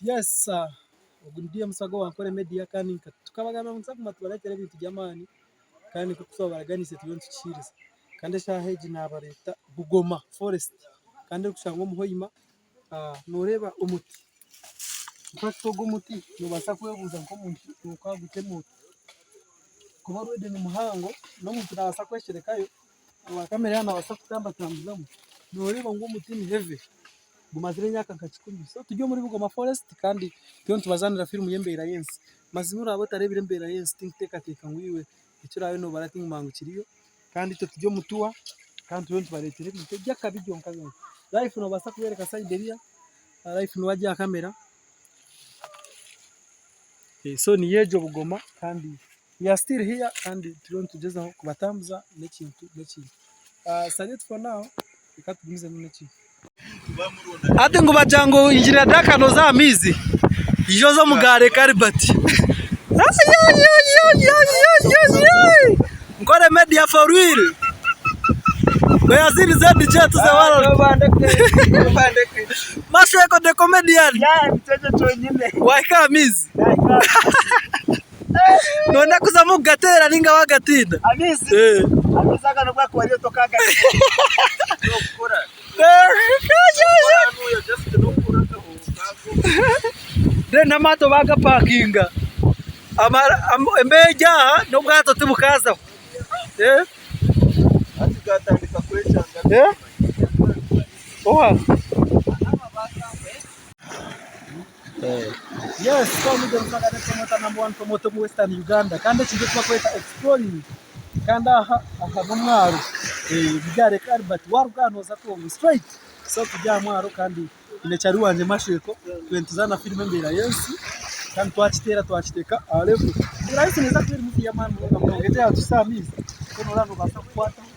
Yes ogu ni DM Swaga owa Ankole Media kandi tukabagambira ngu nituza kuguma tubareetere ebintu by'amaani kandi nk'oku twabaraganiise turiyo nitukihiiriza. Kandi eshaaha egi naabareeta Bugoma forest kandi erikushangwa omu Hoima. Nooreeba omuti, infact ogu omuti noobaasa kwebuuza nk'omuntu okaagutema ota? Ahakuba already ni muhango n'omuntu naabaasa kwesherekayo, owa kamera yaaba naabaasa kutambatambuzamu, nooreeba ngu omuti ni heavy. Gumazire emyaka nka kikumi. So turi omuri Bugoma forest kandi turiyo nitubazaanira firimu y'embeera y'ensi. Mazima oraabe otareebire embeera y'ensi tinkuteekateeka ngu iwe eki oraabe noobara tingumanya ngu kiriyo. Kandi itwe turi omu tour kandi turiyo nitubareetera ebintu eby'akabi byonka byonka. Life noobaasa kubeereka sayidi eriya, Life niwe ari aha kamera. So niyo egyo Bugoma kandi we are still here kandi turiyo nitugyezaho kubatambuza n'ekintu n'ekintu. Salute for now, reka tugumizemu n'ekintu. Hati ngu bagira ngu Engineer Duncan oza aha maizi, ija oze omu ga Lake Albert. Nkore media for real. Where's ZJ to the world? Mashweko the comedian. Wahika aha maizi. Noyenda kuzamu kugateera ninga wagatiina? Amaizi Eh. amaizi aga nobu gakuba ariyo tokagatiina. Then amaato bagapakinga embeera aha n'obwato tibukazaho. Eh? Eh? Oha? Yes, Twamwija Musaga the promoter number one promoter omu Western Uganda kandi eki nikyo turikweta exploring kandi aha aha n'omwaro buri Lake Albert waruga aha nooza Congo straight so turi aha mwaro kandi nyine kyari wangye Masheko turiyo nituzaana firimu embeera y'ensi kandi twakiteera twakiteeka aha level. Embeera y'ensi neeza kuba eri movie y'amaani munonga munonga egi eyatuhitsya aha maizi mbwenu oraba noobaasa kukwataho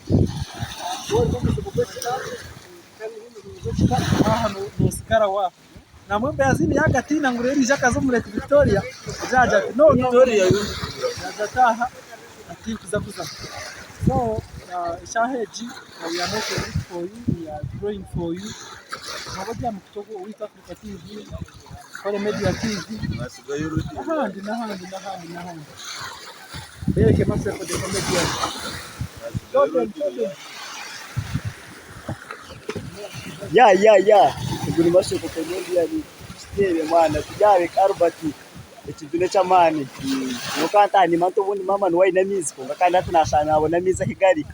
waaba ori omuzimu gw'ekika aha nootsigaraho aho. Nambwenu Beyazini yagatiina ngu reero aije akaza omu Lake Victoria, yaagira ati no no yaagira ati aha tinkuza kuzamu. So eshaaha egi we are not ready for you, we are praying for you. Nooba ori aha mukutu ogu owaitu Africa TV, Kore Media TV, n'ahandi n'ahandi n'ahandi n'ahandi. Derek Maseko the comedian. Show them, show them. Ya ya ya ogu ni Mashoko comedian kiteebe mwana turi aha Lake Albert ekintu n'eky'amaani kwonka ntaniima nti obundi maama niwe aine amaizi kwonka kandi hati nashanga nabona amaizi ahu gari.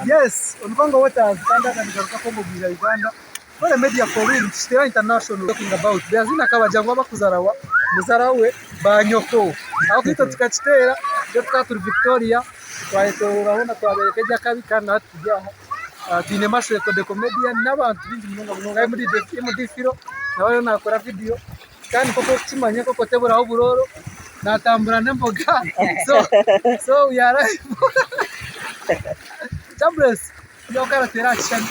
Yes, Omukongo Waters kandi aga nigaruga Congo gwija Uganda. Kore media for real nikitera international talking about Beazina akabagira ngu abakuzarawa muzarawe ba nyoko ahabw'okuba itwe tukakiteera itwe tukaba turi Victoria twayetoroora hoona twabereka eby'akabi kandi na hati turi aha twine Mashweko the comedian n'abantu baingi munonga munonga MD Philo nawe ariyo nakora vidiyo kandi nk'oku orikukimanya enkoko teburaho oburooro natambura n'emboga so so we are live Jobless nyowe arateera aha kishushani.